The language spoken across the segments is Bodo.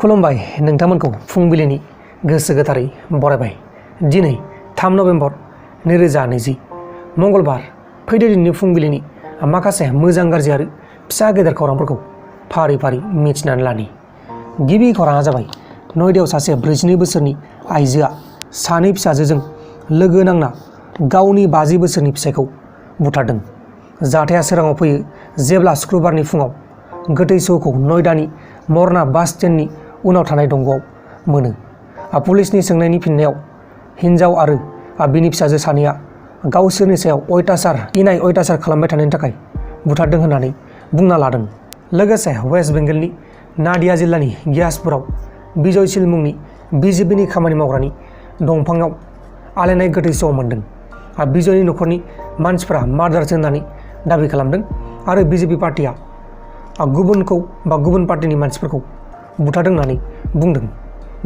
खुलुमबाय नोंथांमोनखौ फुंबिलिनि गोसो गोथारै बरायबाय। दिनै 3 नभेम्बर 2020 मंगलबार। फैदो दिनैनि फुंबिलिनि माखासे मोजां गाज्रि आरो फिसा गेदेर खौरांफोरखौ फारि फारि मिथिनानै लानि। गिबि खौराङा जाबाय नयदायाव सासे 42 बोसोरनि आइजोआ सानै फिसाजोजों लोगो नांना गावनि 50 बोसोरनि फिसायखौ बुथारदों। जाथाया सोराङाव फैयो जेब्ला शुक्रबारनि फुङाव गोथै सहखौ नयदानि मरना बास स्टेन्डनि उनाव थानाय दंग'आव मोनो। पुलिसनि सोंनायनि फिननायाव हिन्जाव आरो बिनि फिसाजो सानैया गावसोरनि सायाव इनाय अयथासार खालामबाय थानायनि थाखाय बुथारदों होननानै बुंना लादों। लोगोसे वेस्ट बेंगलनि नादिया जिल्लानि गियासपुराव बिजयशील मुंनि बिजेपिनि खामानि मावग्रानि दंफाङाव आलायनाय गोथै सह मोन्दों। बिजयनि न'खरनि मानसिफ्रा मार्डारसो होननानै दाबि खालामदों आरो बिजेपि पार्टिया गुबुन पार्टिनि मानसिफोरखौ बुथारदों होननानै बुंदों।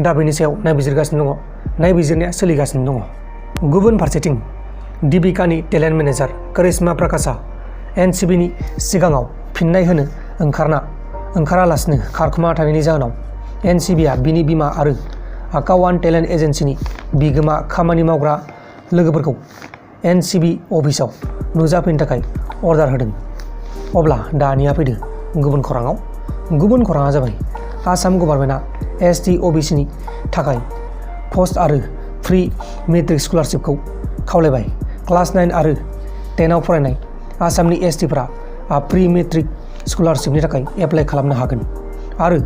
दा बेनि सायाव नायबिजिरनाया सोलिगासिनो दङ। गुबुन फारसेथिं दीपिकानि टेलेन्ट मेनेजार करिश्मा प्रकाशआ एनसिबिनि सिगाङाव फिननाय होनो ओंखारालासिनो खारखोमा थानायनि जाहोनाव एनसिबिआ बिनि बिमा आरो कावान टेलेन्ट एजेन्सिनि बिगोमा खामानि मावग्रा लोगोफोरखौ एनसिबि अफिसाव नुजाफैनो थाखाय अर्डार होदों। अब्ला दानिया फैदो गुबुन खौराङा जाबाय आसाम गभर्नमेन्टआ एसटि अबिसिनि थाखाय पस्ट आरो प्रि मेट्रिक स्कलारशिपखौ खावलायबाय। क्लास 9 आरो 10 आव फरायनाय आसामनि एसटिफोरा प्रि मेट्रिक स्कलारशिपनि थाखाय एप्लाइ खालामनो हागोन आरो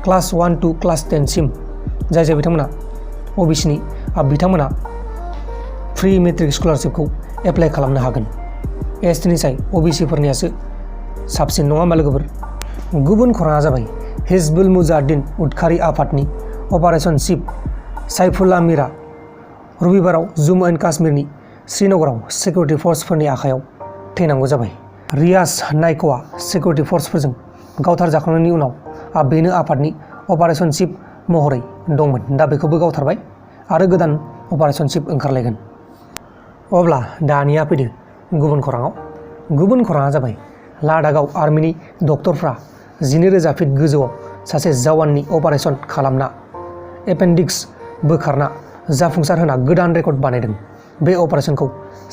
क्लास 1 to क्लास 10 सिम जाय बिथांमोना अबिसिनि बिथांमोना प्रि मेट्रिक स्कलारशिपखौ एप्लाइ खालामनो हागोन। एसटिनि साय अबिसिफोरनियासो साबसिन नङा होमबा लोगोफोर। गुबुन खौराङा जाबाय हिजबुल मुजाहिद्दिन उदखारि आफादनि अपारेशन चिफ साइफुल्लाह मिरआ रबिबाराव जम्मु एन्ड काश्मीरनि श्रीनगराव सिकिउरिटि फर्सफोरनि आखायाव थैनांगौ जाबाय। रियाज नाइकआ सिकिउरिटि फर्सफोरजों गावथारजाखांनायनि उनाव बेनो आफादनि अपारेशन चिफ महरै दंमोन। दा बेखौबो गावथारबाय आरो गोदान अपारेशन चिफ ओंखारलायगोन। अब्ला दानिया फैदो गुबुन खौराङा जाबाय लादाखआव आर्मिनि डक्टरफ्रा 12,000 फिट गोजौआव सासे जवाननि अपारेशन खालामना एपेन्डिक्स बोखारना जाफुंसार होना गोदान रेकर्ड बानायदों। बे अपारेशनखौ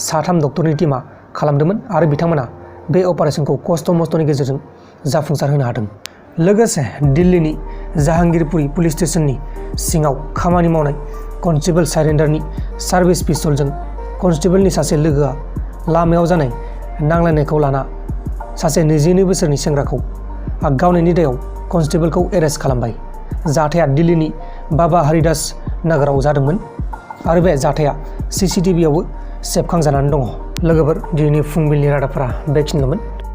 3 डक्टरनि टीमा खालामदोंमोन आरो बिथांमोना बे अपारेशनखौ खस्थ' मस्थ'नि गेजेरजों जाफुंसार होनो हादों। लोगोसे दिल्लीनि जाहांगीरपुरी पुलिस स्टेशननि सिङाव खामानि मावनाय कनस्टेबल सारेन्डारनि सार्भिस पिस्तलजों कनस्टेबलनि सासे लोगोआ लामायाव जानाय नांलायनायखौ लाना सासे 22 बोसोरनि सेंग्राखौ गावनायनि दायाव कनस्टेबलखौ एरेस्ट खालामबाय। जाथाया दिल्लीनि बाबा हरिदास नगराव जादोंमोन आरो बे जाथाया CCTVआवबो सेबखांजानानै दङ। लोगोफोर दिनैनि फुंबिलिनि रादाबफोरा बेखिनिल'मोन।